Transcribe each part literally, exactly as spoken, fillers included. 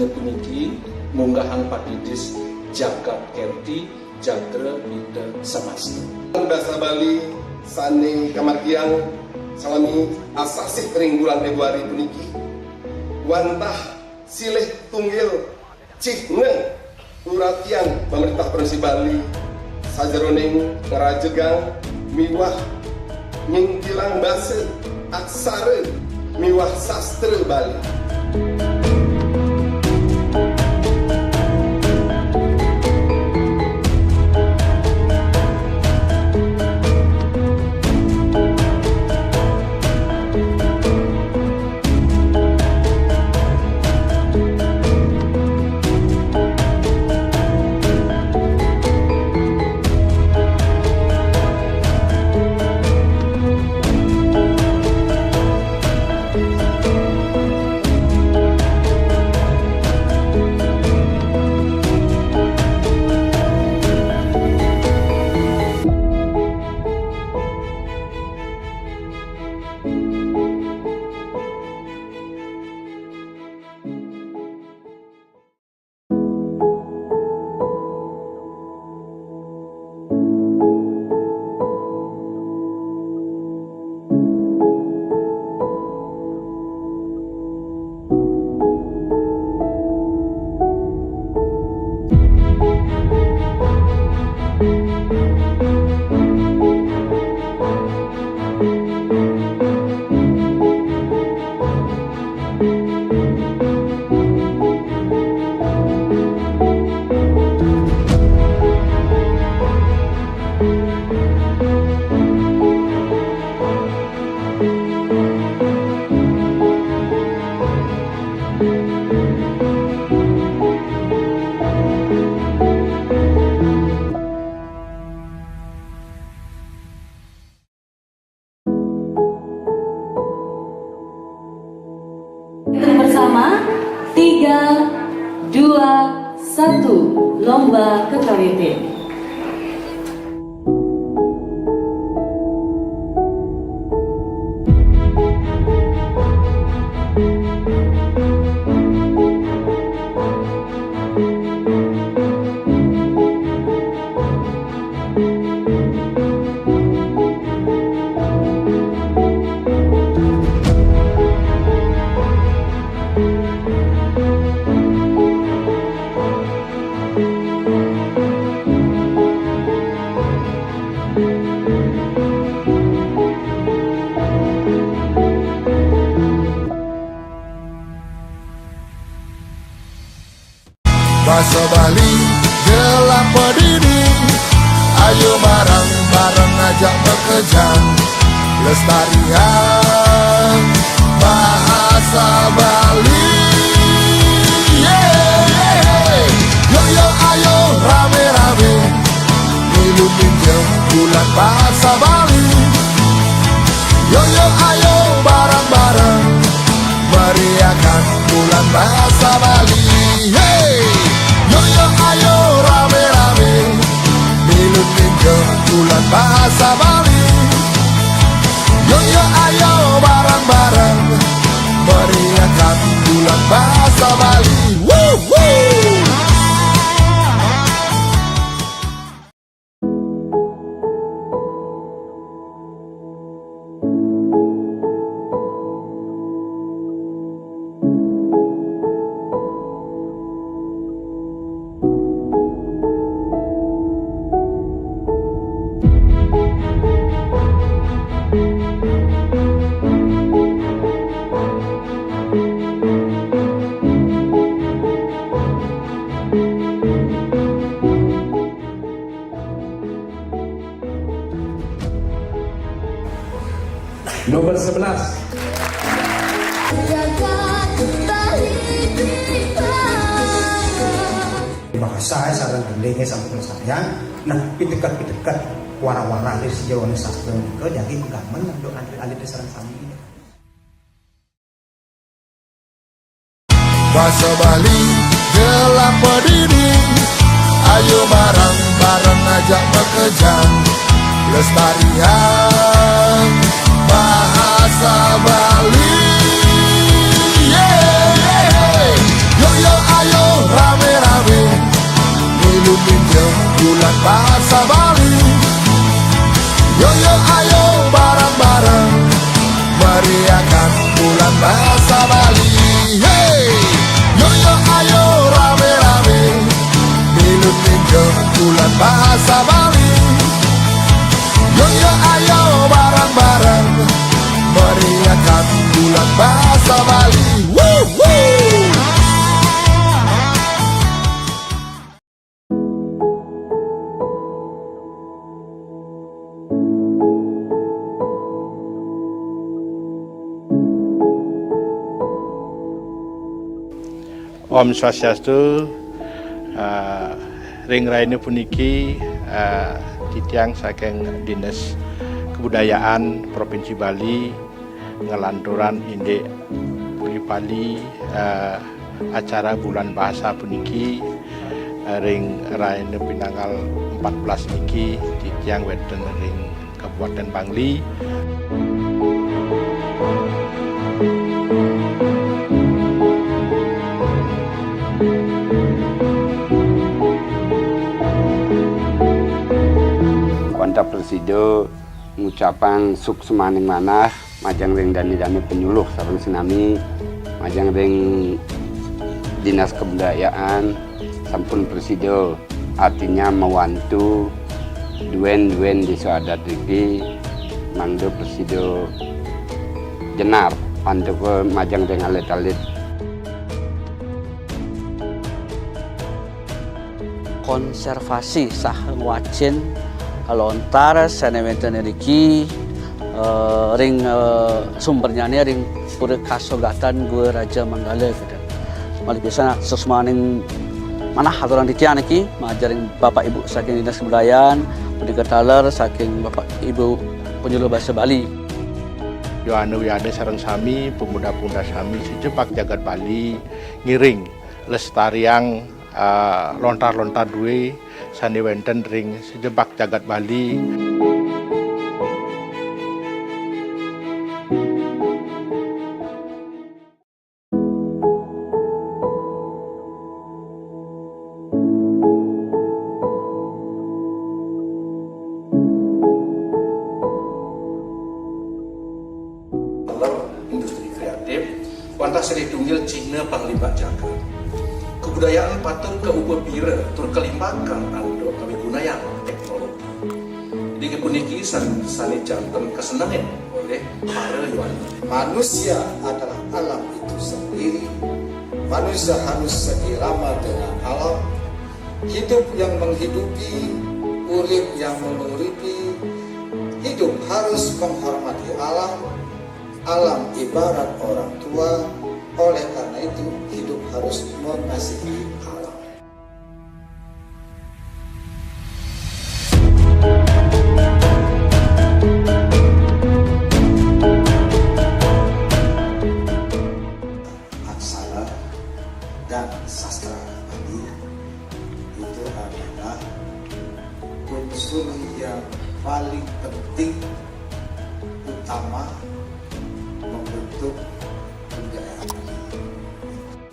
Puniki munggahang papidis jagat kerti jatra pita samasta. Basa Bali sané kamargiang salami asasih ring wulan Fébruari puniki wantah silih tunggil cihna uratian pamréntah provinsi Bali sajeroning ngrajegang miwah nyingkilang basa, aksara miwah sastra Bali. Hitung bersama, tiga, dua, satu, lomba kekawitin. Basa Bali, gelah pedidi, ayo bareng-bareng ngajak makejang, lestariang bahasa Bali. Yeay, yeay. Yo, yo, ayo rame-rame, milu minjeng bulan bahasa Bali. Yo, yo, ayo bareng-bareng meriahkan bulan bahasa Bali. Hey! Yo, yo, ayo rame-rame milu minjeng bulan bahasa Bali. Yo, yo, ayo bareng-bareng meriahkan bulan bahasa Bali. Woo, woo! Nomor sebelas. Bahasa sareng gendingé sampun saya. Nah, piteket-piteket wara-wara di sejeroné sastra nika jagi pagamen ring alit-alit sareng sami. Basa Bali, gelah pedidi, ayo bareng-bareng ngajak makejang, lestariang bahasa Bali. Yeay. Yo, yo, Bahasa Bali. Yo yo ayo bareng-bareng meriahkan bulan bahasa Bali. Hey! Yo yo ayo rame-rame milu tinjau bulan bahasa Bali. Yo yo ayo bareng-bareng meriahkan bulan bahasa Bali. Woo, woo! Om Swastiastu. Eh, ring rahina puniki, eh, titiang saking Dinas Kebudayaan Provinsi Bali nglanturang indik puri-pali, eh, acara Bulan Bahasa puniki, eh, ring rahina pinanggal empat belas niki titiang wénten ring Kabupaten Bangli. Wantah prasida ngucapang suksmaning manah majeng ring dané-dané panyuluh sareng sinami, majeng ring Dinas Kebudayaan sampun prasida, artinya mawantu duén-duén désa adat niki mangda prasida jenar antuk majeng ring alit-alit. Konservasi saha ngwacén lontar sané wénten iriki, eh, ring, eh, sumbernyané ring Pura Kasogatan Gua Raja Manggala, gitu. Malih pisan suksmaning manah aturang titiang niki, majeng ring Bapak Ibu saking Dinas Kebudayaan, punika taler saking Bapak Ibu Penyuluh Bahasa Bali. Yohana Wiyana sareng sami, pemuda-pemuda sami, sajebag jagat Bali, ngiring lestariang, eh, lontar-lontar dué sané wénten ring sajebag jagat Bali. Industri kreatif, wantah silih tunggil cihna panglimbak jagat. Kabudayaan patut kaupapira tur kalimbakang antuk kawigunayang téknologi. Inggih puniki san-, sané janten kasenengin olih para yowana. Manusia adalah alam itu sendiri. Manusia harus seirama dengan alam. Hidup yang menghidupi, urip yang menguripi, hidup harus menghormati alam. Alam ibarat orang tua, oleh karena itu hidup harus mengasihi alam. Aksara dan sastra Bali itu adalah unsur yang paling penting utama membentuk kebudayaan Bali.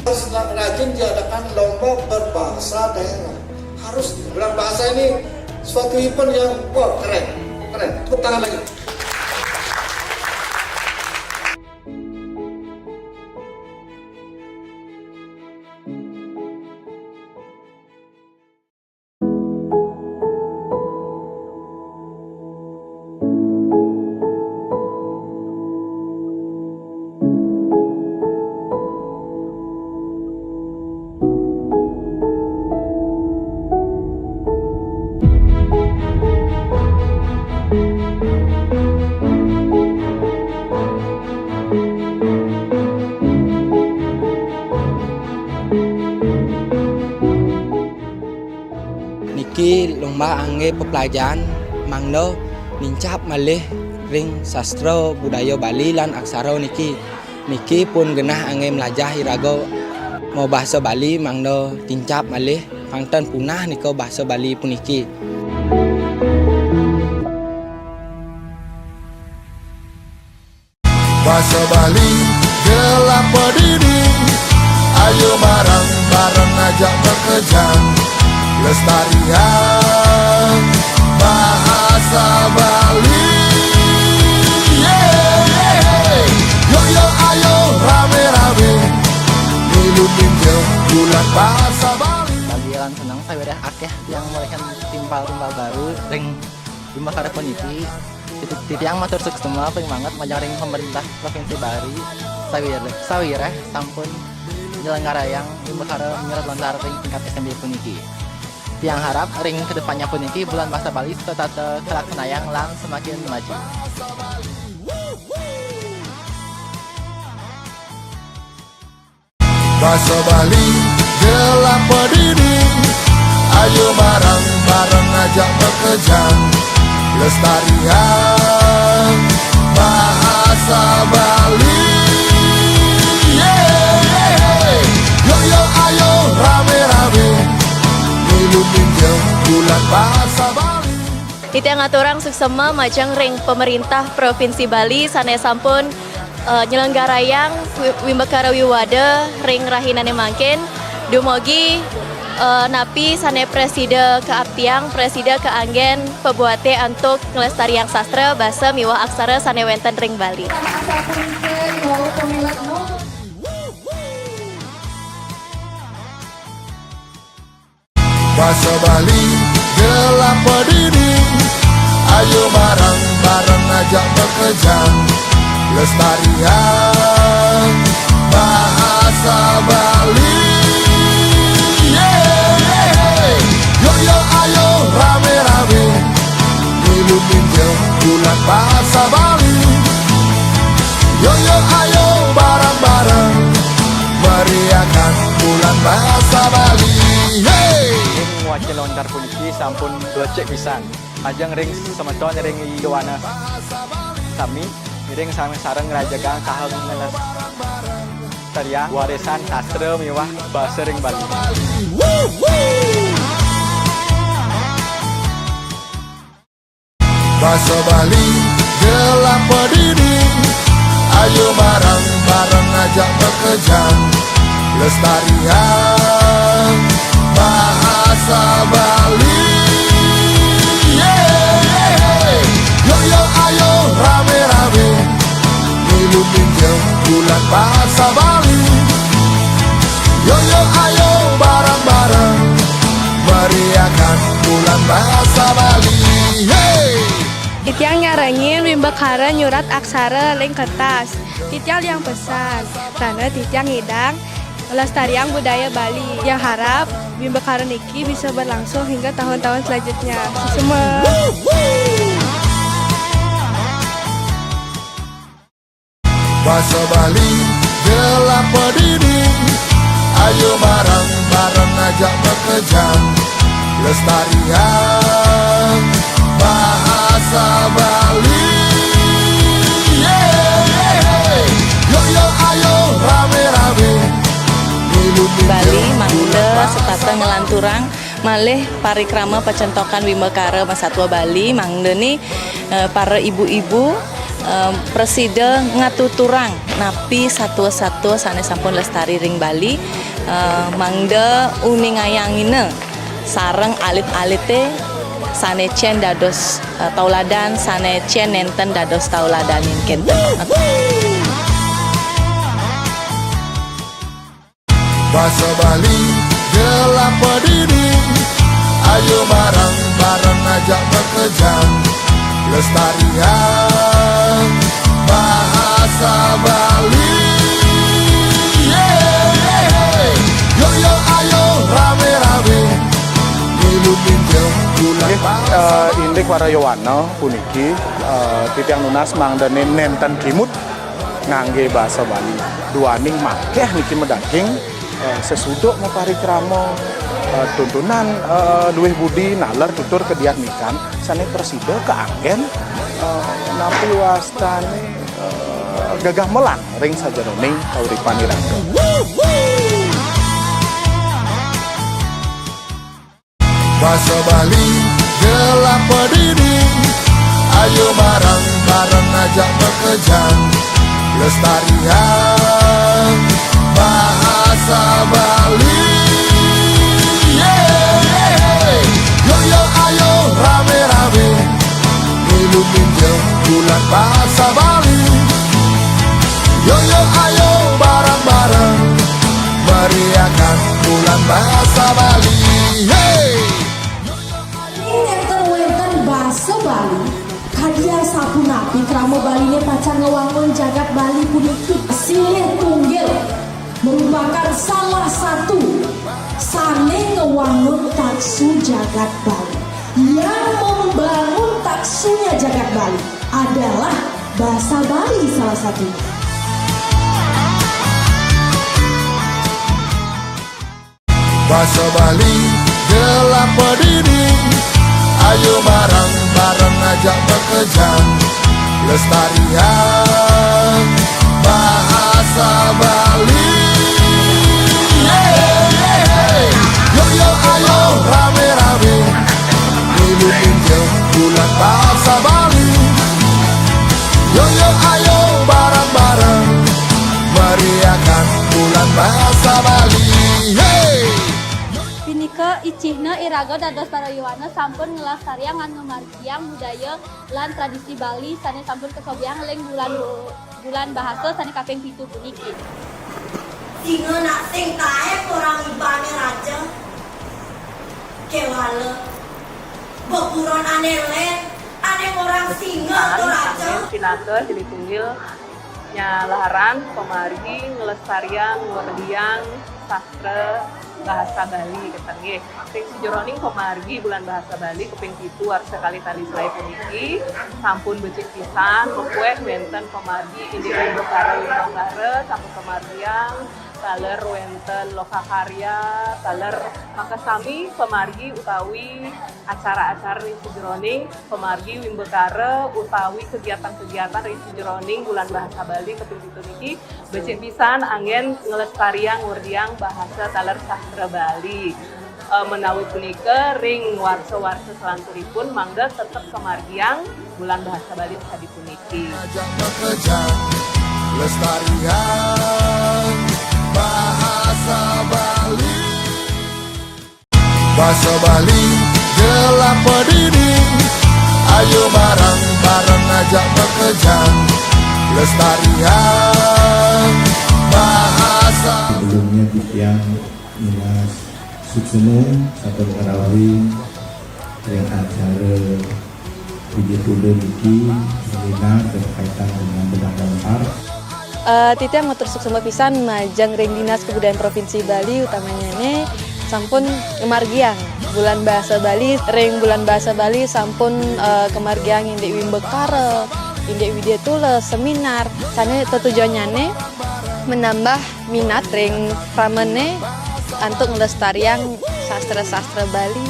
Harus rajin diadakan lomba berbahasa daerah. Harus, berbahasa ini suatu event yang, wah, keren, keren. Tepuk tangan lagi. Niki lomba anggé peplajahan mangda nincap malih ring sastra budaya Bali lan aksara niki. Niki pun genah anggé mlajah iraga mabasa Bali mangda tincap malih pang ten punah nika basa Bali puniki. Basa Bali gelap pedidi, ayo bareng-bareng ajak makejang, lestariang Ring wimbakara puniki, titi-, titiang matur suksma paling manget majeng ring pemerintah Provinsi Bali, sawir-, sawiréh sampun nyelenggarayang wimbakara nyurat lontar ring tingkat S M B puniki. Tiang harap ring kedepannya puniki Bulan Basa Bali tetap kalaksanayang lan semakin maju. Basa Bali, gelap pedidi, ayo bareng-bareng ajak makejang, lestariang bahasa Bali. Yeay, yeay. Yo, yo, ayo rame-rame, milu minjil bulan bahasa Bali. Titiang ngaturang suksma majeng ring pemerintah Provinsi Bali sané sampun, eh, nyelenggarayang wi-, wimbakara wiwada ring rahinané mangkin, dumugi, eh, napi sané prasida kaaptiang, prasida kaanggén pabuaté antuk nglestariang sastra, basa miwah aksara sané wénten ring Bali. Basa Bali, gelap pedidi, ayo bareng-bareng ajak makejang, lestariang bahasa Bali. Yeay, yeay. Yo, yo, ayo rame-rame, milu minjil bulan bahasa Bali. Yo, yo, ayo bareng-bareng meriahkan bulan bahasa Bali. Hey! Ring wacana lontar puniki sampun becik pisan. Majeng ring semeton ring Yowana sami, ring sami sareng ngrajegang saha nglestariang warisan sastra miwah basa ring Bali. Basa Bali, gelap pedidi, ayo bareng-bareng ajak makejang, lestariang bahasa Bali. Yeay, yeay. Yo, yo, ayo rame-rame, milu minjil bulan bahasa Bali. Yo, yo, ayo bareng-bareng meriahkan bulan bahasa Bali. Hey! Titiang nyarengin wimbakara nyurat aksara ring kertas. Titiang liang pesan, karena titiang ngidang lestariang budaya Bali. Yang harap wimbakara niki bisa berlangsung hingga tahun-tahun selanjutnya. Semua. Basa Bali, gelap pedidi, ayo bareng-bareng ajak makejang, lestariang bahasa Bali. Yeay, yeay. Yo, yo, ayo rame-rame, milu minjil Bali mangda bulan setata ngelanturang malih parikrama pacentokan wimbakara masatua Bali, mangda ni, eh, para ibu-ibu, eh, prasida ngatuturang napi satua-satua sané sampun lestari ring Bali, eh, mangda uningayangina sareng alit-alité sané cén dados, eh, tauladan, sané cén nénten dados tauladanin kénten. Basa Bali, gelap pedidi, ayo bareng-bareng ajak makejang, lestariang bahasa Bali. Yeay, yeay. Yo, yo, ayo rame-rame, milu minjil bulan. Nggih, bahasa eh, Bali. Indik para yowana puniki, eh, titiang nunas mangdané nénten kimud nganggé basa Bali. Duaning makéh niki madaging, eh, sesuda maparikrama, eh, tuntunan, eh, luih budi naler tutur kadiatmikan sané prasida kaanggén, eh, napi wastané, eh, gagah melang ring sajeroning kauripan iraga. Basa Bali, gelap pedidi, ayo bareng-bareng ajak makejang, lestariang bahasa Bali. Yeay, yeay. Yo, yo, ayo rame-rame, milu minjil bulan bahasa Bali. Yo, yo, ayo bareng-bareng meriahkan bulan bahasa Bali. Hey! Nénten wénten Sané ngawangun jagat Bali puniki silih tunggil merupakan salah satu sané ngawangun taksu jagat Bali. Yang membangun taksunya jagat Bali adalah bahasa Bali salah satunya. Basa Bali gelap pedidi, ayo bareng-bareng ajak makejang lestarian bahasa Bali. Yeay, yeay, yeay. Yo, yo, ayo rame-rame ngilutin bulan bahasa Bali. Yo, yo, ayo bareng-bareng meriahkan bulan bahasa Bali. Hey! Punika icihna iraga dados para yowana sampun nglestariang lan ngamargiang budaya lan tradisi Bali sané sampun kasobiahang ring bulan, bulan bahasa sané kaping pitu puniki. Singa nak sing taek orang ibané raja. Kéwala. Beburon ané lén, ané orang singa to raja. Pinaka silih tunggil nyalaharan pamargi nglestariang ngwerdiang sastra bahasa Bali kénten nggih. Ring sajeroning pamargi bulan bahasa Bali kaping pitu warsa kalih tali selaé puniki sampun becik pisan makuéh wénten pamargi indik wimbakara wimbakara sampun pamargiang taler wénten lokakarya taler makasami pamargi utawi acara-acara ring sajeroning pamargi wimbakara utawi kegiatan-kegiatan ring sajeroning bulan bahasa Bali kaping pitu niki becik pisan anggén nglestariang ngurdiang bahasa taler sastra Bali. Eh, menawi punika ring warsa-warsa salanturipun mangda tetep kamargiang bulan bahasa Bali sakadi puniki. Ajak makejang lestarian bahasa Bali. Basa Bali gelap pedidi, ayo bareng-bareng ajak makejang lestarian bahasa. Sebelumnya titiang nunas suksma sampun ngrauhin ring acara Widya Tula niki seminar berkaitan dengan benang lontar. Eh, titiang matur suksma pisan majeng ring Dinas Kebudayaan Provinsi Bali, utamanyané sampun ngamargiang Bulan Bahasa Bali. Ring Bulan Bahasa Bali sampun, eh, kamargiang indik wimbakara, indik widya tula, seminar, sané tetujuannyané menambah minat ring pramané antuk nglestariang sastra-sastra Bali,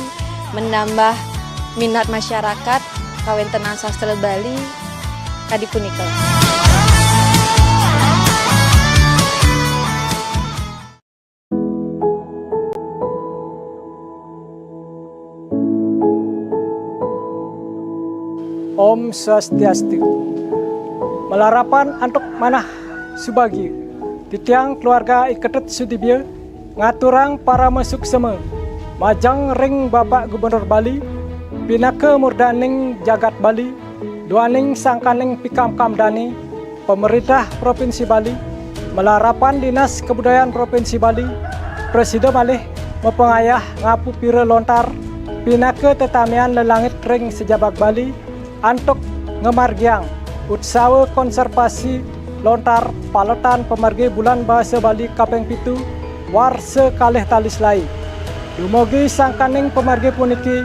menambah minat masyarakat kawéntenan sastra Bali kadi punika. Om Swastiastu. Malarapan antuk manah subagia, titiang keluarga I Ketut Sudibyo ngaturang parama suksma majeng ring Bapak Gubernur Bali, pinaka murdaning jagat Bali, duaning sangkaning pikamkam dané, Pemerintah Provinsi Bali, malarapan Dinas Kebudayaan Provinsi Bali, prasida malih mapangayah ngapupira lontar pinaka tetamian lelangit ring sajabag Bali antuk ngamargiang utsawa konservasi lontar paletan pamargi Bulan Bahasa Bali kaping pitu warsa kalih tali selaé. Dumugi sangkaning pamargi puniki,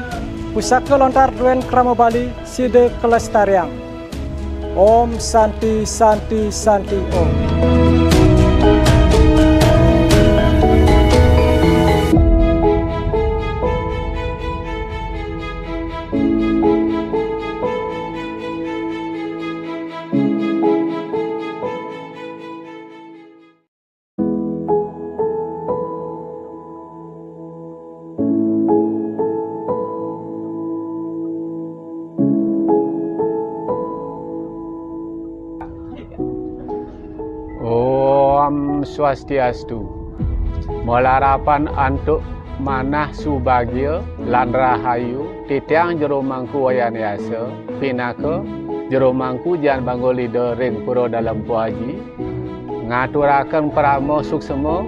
pusaka lontar druén krama Bali sida kalestariang. Om Santi, Santi, Santi Om. Om Swastiastu. Malarapan antuk manah subagia lan rahayu, titiang Jero Mangku Wayan Yasa, pinaka Jero Mangku Jan Banggul Ida ring Pura Dalem Puaji, ngaturaken parama suksma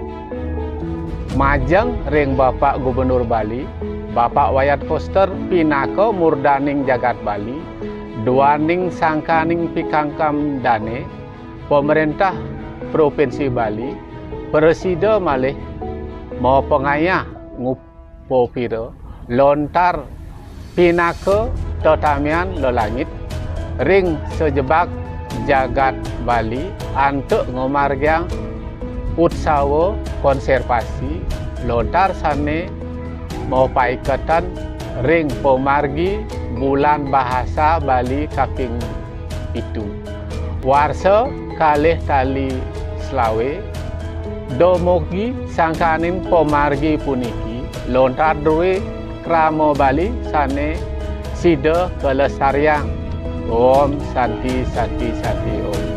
majeng ring Bapak Gubernur Bali, Bapak Wayan Koster, pinaka murdaning jagat Bali, Duaning sangkaning pikangkan dane, pemerintah Provinsi Bali prasida malih mapangayah ngupapira lontar pinaka tetamian lelangit ring sajebag jagat Bali antuk ngamargiang utsawa konservasi lontar sane mapaiketan ring pamargi Bulan Bahasa Bali kaping pitu. Warsa kalih tali selawe, dumugi sangkaning pamargi puniki lontar druwe krama Bali sane sida kalestariang. Om Santi, Santi, Santi, Om.